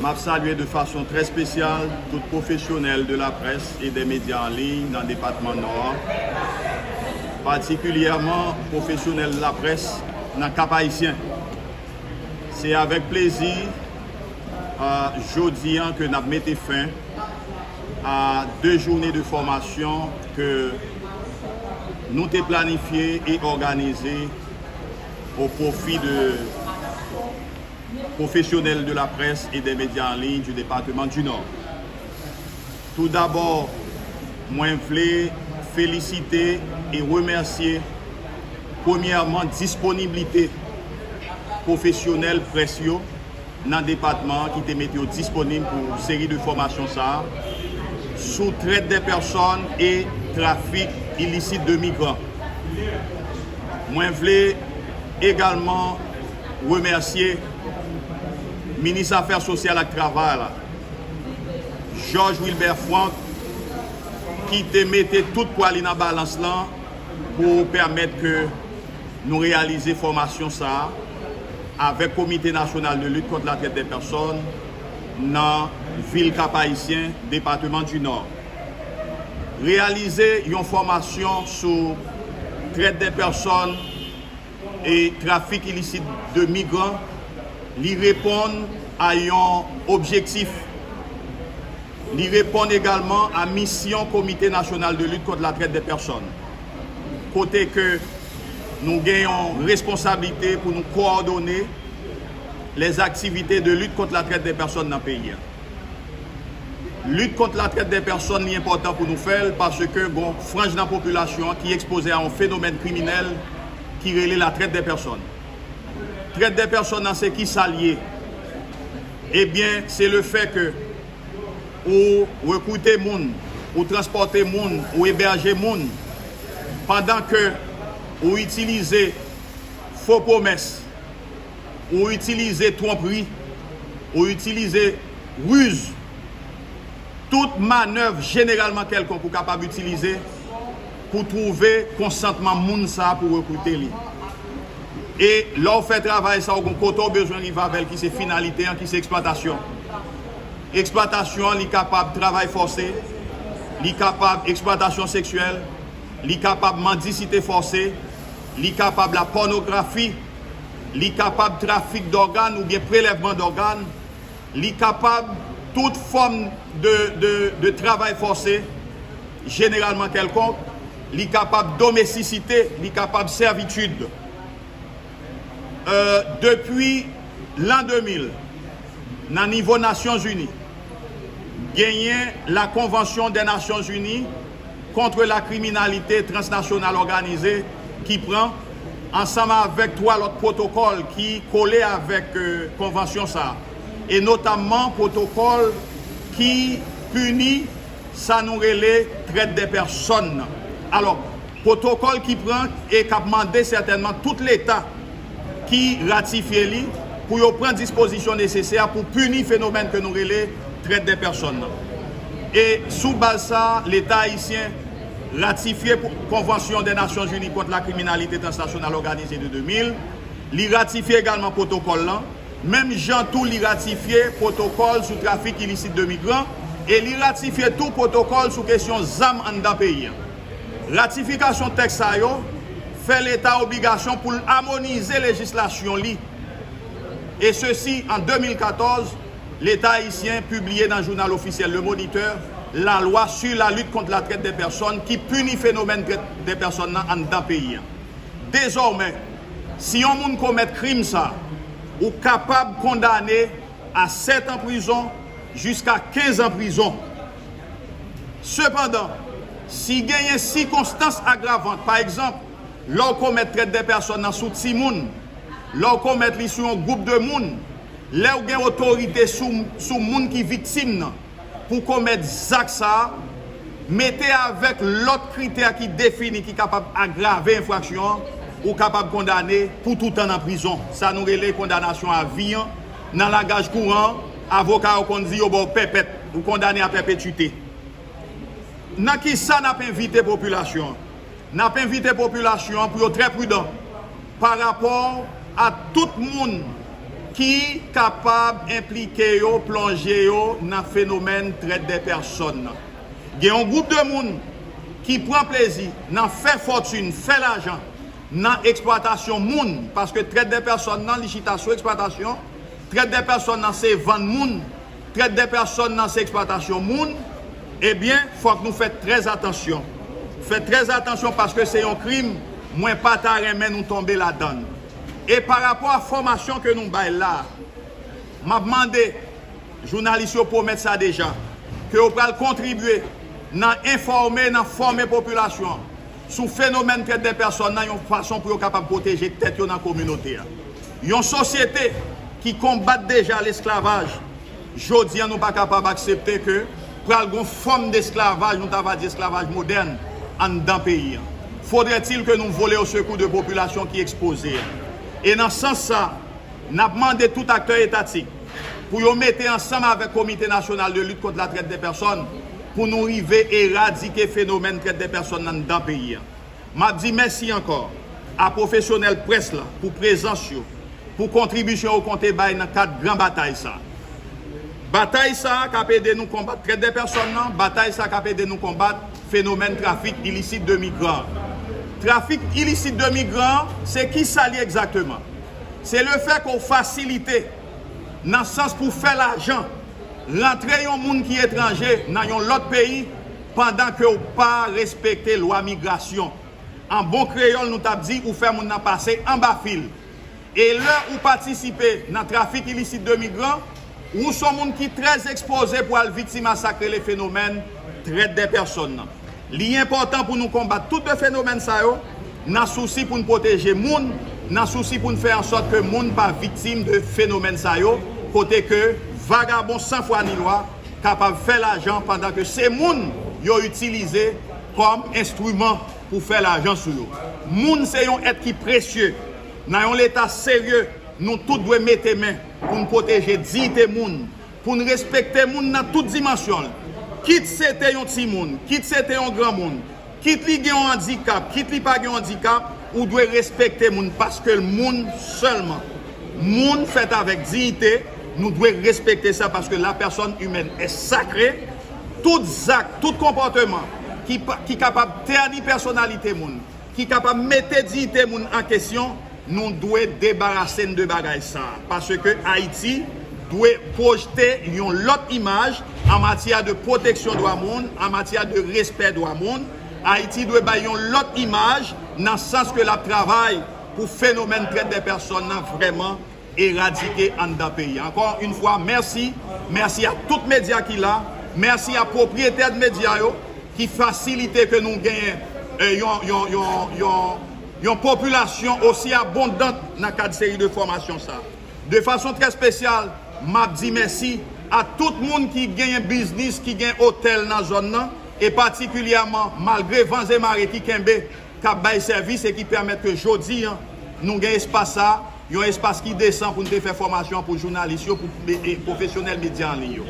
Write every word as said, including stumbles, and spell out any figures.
M ap salye de fason trè espesyal tout pwofesyonèl de laprès e dè medya an liy nan depatman Nò a, patikilyèman pwofesyonèl laprès nan Kap Ayisyen. Se avèk plezi, a, jodi an ke n ap mete fen a de jounen de fòmasyon ke nou te planifye e òganize o pwofi de pwofesyonèl de laprès e dè medya an liy du département du Nord. Toudabò, mwen vle felisite e remèsye premyèman disponiblite pwofesyonèl près yo nan depatman an ki te mete yo disponib pou seri de fòmasyon sa a sou trèt dè pèsòn e trafik ilisit de migran. Mwen vle egalman remèsye minis afè sosyal ak travay la, Georges Wilbert Franck, ki te mete tout pwa li nan balans lan pou pèmèt ke nou reyalize fòmasyon sa a avèk Komite Nasyonal de Lit Kont Latrèt dè Pèsòn nan vil Kap Ayisyen, depatman di Nò. Reyalize yon fòmasyon sou trèt dè pèsòn e trafik ilisit de migran, li reponn a yon objektif. Li reponn egalman a misyon Komite Nasyonal de Lit Kont Latrèt dè Pèsòn, kote ke nou gen yon responsablite pou nou kowòdone lèzaktivite de lit kont latrèt dè pèsòn nan peyi a. Lit kont latrèt dè pèsòn, li enpòtan pou nou fè l paske gon franj nan popilasyon an ki ekspoze a yon fenomèn kriminèl ki rele latrèt dè pèsòn. Trèt dè pèsòn nan, se kisa l ye? Ebyen, se le fè ke ou rekrite moun, ou transpòte moun, ou ebèje moun, pandan ke ou itilize fo pwomès, ou itilize twonpri, ou itilize riz, tout manèv jeneralman kèlkonk ou kapab itilize pou twouve konsantman moun sa a pou rekrite li. E lè w fè travay sa, w gen kote w bezwen rive avè l, ki se finalite an, ki se eksplwatasyon. Eksplwatasyon an, li kapab travay fòse, li kapab eksplwatasyon seksyèl, li kapab mandisite fòse, li kapab lapònografi, li kapab trafik dògàn oubyen prelèvman dògàn, li kapab tout fòm de, de, de travay fòse, jeneralman kèlkonk, li kapab domestisite, li kapab sèvitid. Euh, depi lan de mil, nan nivo Nasyonzini, genyen la Convention des Nations Unies contre la criminalité transnationale organisée ki pran, ansanm avèk twa lòt pwotokòl ki kole avèk, euh, konvansyon sa a, e notamman pwotokòl ki pini sa nou rele trèt dè pèsòn nan. Alò, pwotokòl ki pran e k ap mande sètènman tout leta ki ratifye li pou yo pran dispozisyon nesesè pou pini fenomèn ke nou rele trèt dè pèsòn nan. E sou baz sa a, Leta ayisyen ratifye pou, Convention des Nations Unies contre la criminalité transnationale organisée de de mil. Li ratifye egalman pwotokòl lan, menm jan tou li ratifye pwotokòl sou trafik ilisit de migran, e li ratifye tou pwotokòl sou kesyon zam anndan peyi a. Ratifikasyon tèks sa yo fè Leta obligasyon pou l amonize lejislasyon li. E sesi, an de mil katòz, Leta ayisyen pibliye nan jounal ofisyèl Le Moniteur la loi sur la lutte contre la traite des personnes ki pini fenomèn trèt dè pèsòn nan anndan peyi a. Dezòmè, si yon moun komèt krim sa, ou kapab kondane a sèt an prizon jiska kenz an prizon. Sepandan, si genyen sikonstans agravan, pa egzanp, lè w komèt trèt dè pèsòn nan sou timoun, lè w komèt li sou yon gwoup de moun, lè w gen otorite sou, sou moun ki viktim nan pou komèt zak sa a, mete avèk lòt kritè ki defini ki kapab agrave enfraksyon an, ou kapab kondane pou toutan nan prizon. Sa nou rele kondanasyon a vi an. Nan langaj kouran, avoka yo konn di yo ba w pèpèt, ou kondane a pèpetite. Nan kisa n ap envite popilasyon an? N ap envite popilasyon an pou yo trè pridan pa rapò a tout moun ki kapab enplike yo, plonje yo nan fenomèn trèt dè pèsòn nan. Gen yon gwoup de moun ki pran plezi nan fè fòtin, fè lajan nan eksplwatasyon moun, paske trèt dè pèsòn nan, li chita sou eksplwatasyon. Trèt dè pèsòn nan, se vann moun. Trèt dè pèsòn nan, se eksplwatasyon moun. Ebyen, fòk nou fè trè atansyon. Fè trè atansyon paske se yon krim, mwen pa ta renmen nou tonbe ladan l. E pa rapò a fòmasyon ke nou bay la, m ap mande, jounalis yo pwomèt sa deja, ke yo pral kontribye nan enfòme, nan fòme popilasyon an sou fenomèn trèt dè pèsòn nan yon fason pou yo kapab pwoteje tèt yo nan kominote a. Yon sosyete ki konbat deja lesklavaj, jodi a nou pa kapab aksepte ke pral gon fòm desklavaj, nou ta va di esklavaj modèn, anndan peyi a. Faudrait-il ke nou vole au secours de popilasyon ki ekspoze a. E nan sans sa, n ap mande tout aktè etatik pou yo mete ansanm avèk Komite Nasyonal de Lit Kont la Trèt dè Pèsòn pou nou rive eradike fenomèn trèt dè pèsòn nan anndan peyi a. M ap di mèsi ankò a pwofesyonèl près la pou prezans yo, pou kontribisyon yo konte bay nan kad gran batay sa. Batay sa a k ap ede nou konbat trèt dè pèsòn nan, batay sa a k ap ede nou konbat fenomèn trafik ilisit de migran. Trafik ilisit de migran, se ki sa l ye egzakteman? Se lefèt ke w fasilite nan sans pou fè lajan, rantre yon moun ki etranje nan yon lòt peyi pandan ke w pa respekte lwa migrasyon. An bon kreyòl, nou t ap di ou fè moun nan pase anba fil. E lè ou patisipe nan trafik ilisit de migran, ou s on moun ki trè ekspoze pou al viktim a sa k rele fenomèn trèt dè pèsòn nan. Li enpòtan pou nou konbat tout de fenomèn sa yo, nan sousi pou n pwoteje moun, nan sousi pou n fè ansòt ke moun pa viktim de fenomèn sa yo, kote ke vagabon san fwa ni lwa kapab fè lajan pandan ke se moun yo itilize kòm enstriman pou fè lajan sou yo. Moun se yon èt ki presye. Nan yon leta serye, nou tout dwe mete men pou n pwoteje diyite moun, pou n respekte moun nan tout dimansyon l. Kit se te yon timoun, kit se te yon granmoun, kit li gen yon andikap, kit li pa gen yon andikap, ou dwe respekte moun paske l moun sèlman. Moun fèt avèk diyite, nou dwe respekte sa paske la personne humaine est sacrée. Tout zak, tout konpòteman ki, pa- ki kapab tèni pèsonalite moun, ki kapab mete diyite moun an kesyon, nou dwe debarase n de bagay sa a. Paske Ayiti dwe pwojte yon lòt imaj an matyè de pwoteksyon dwa moun, an matyè de respè dwa moun. Ayiti dwe bay yon lòt imaj nan sans ke l ap travay pou fenomèn trèt dè pèsòn nan vrèman eradike anndan peyi a. Encore une fois, mèsi. Mèsi a tout medya ki la. Mèsi a pwopriyetè de medya yo ki fasilite ke nou genyen eh, yon, yon, yon, yon, yon popilasyon osi abondant nan kad seri de fòmasyon sa. De fason trè espesyal, m ap di mèsi a tout moun ki genyen biznis, ki gen otèl nan zòn nan, e patikilyèman, malgre van e mare ki kenbe, k ap bay sèvis e ki pèmèt ke jodi a, nou gen espas sa, yon espas ki desan pou n te fè fòmasyon pou jounalis yo, pou e, e, pwofesyonèl medya an liy yo.